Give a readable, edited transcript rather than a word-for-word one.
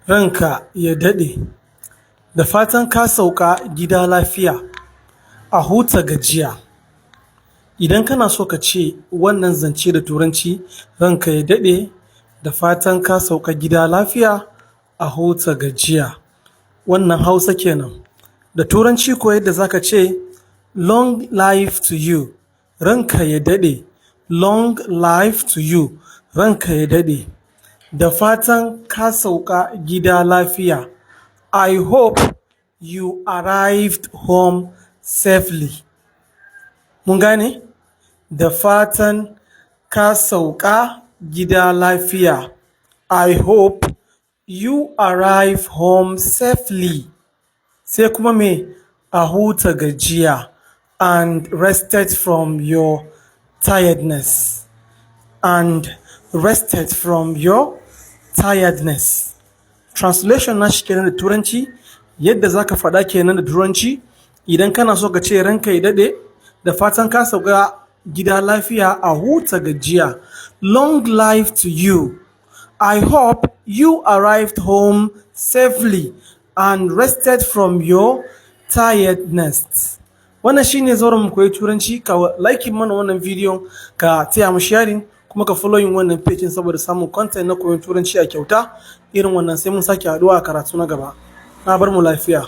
Ranka ya daɗe, da fatan ka sauka gida lafiya, a huta gajiya. Idan kana so ka ce wannan zance da Turanci, ranka ya daɗe, da fatan ka sauka gida lafiya, a huta gajiya. Wannan Hausa kenan. Da Turanci ko yadda za ka ce "Long life to you", ranka ya daɗe, "Long life to you", ranka ya daɗe. Da fatan ka sauka gida lafiya. I hope you arrived home safely. Mun gane? Da fatan ka sauka gida lafiya. I hope you arrive home safely. Sai kuma me? A huta gajiya, and rested from your tiredness. And rested from your tiredness. Translation nashi kenan da Turanci, yadda za ka faɗa kenan da Turanci. Idan kana so ka ce ranka ya daɗe, da fatan ka sauka gida lafiya, a huta gajiya. Long life to you. I hope you arrived home safely and rested from your tiredness. Wannan shine Zauren Mu Koyi Turanci. Ka like mana wannan bidiyon, ka taya mu sharing, kuma ka following wannan page saboda samun content na koyon Turanci a kyauta irin wannan. Sai mun sake haɗuwa a karatu na gaba. Na bar mu lafiya.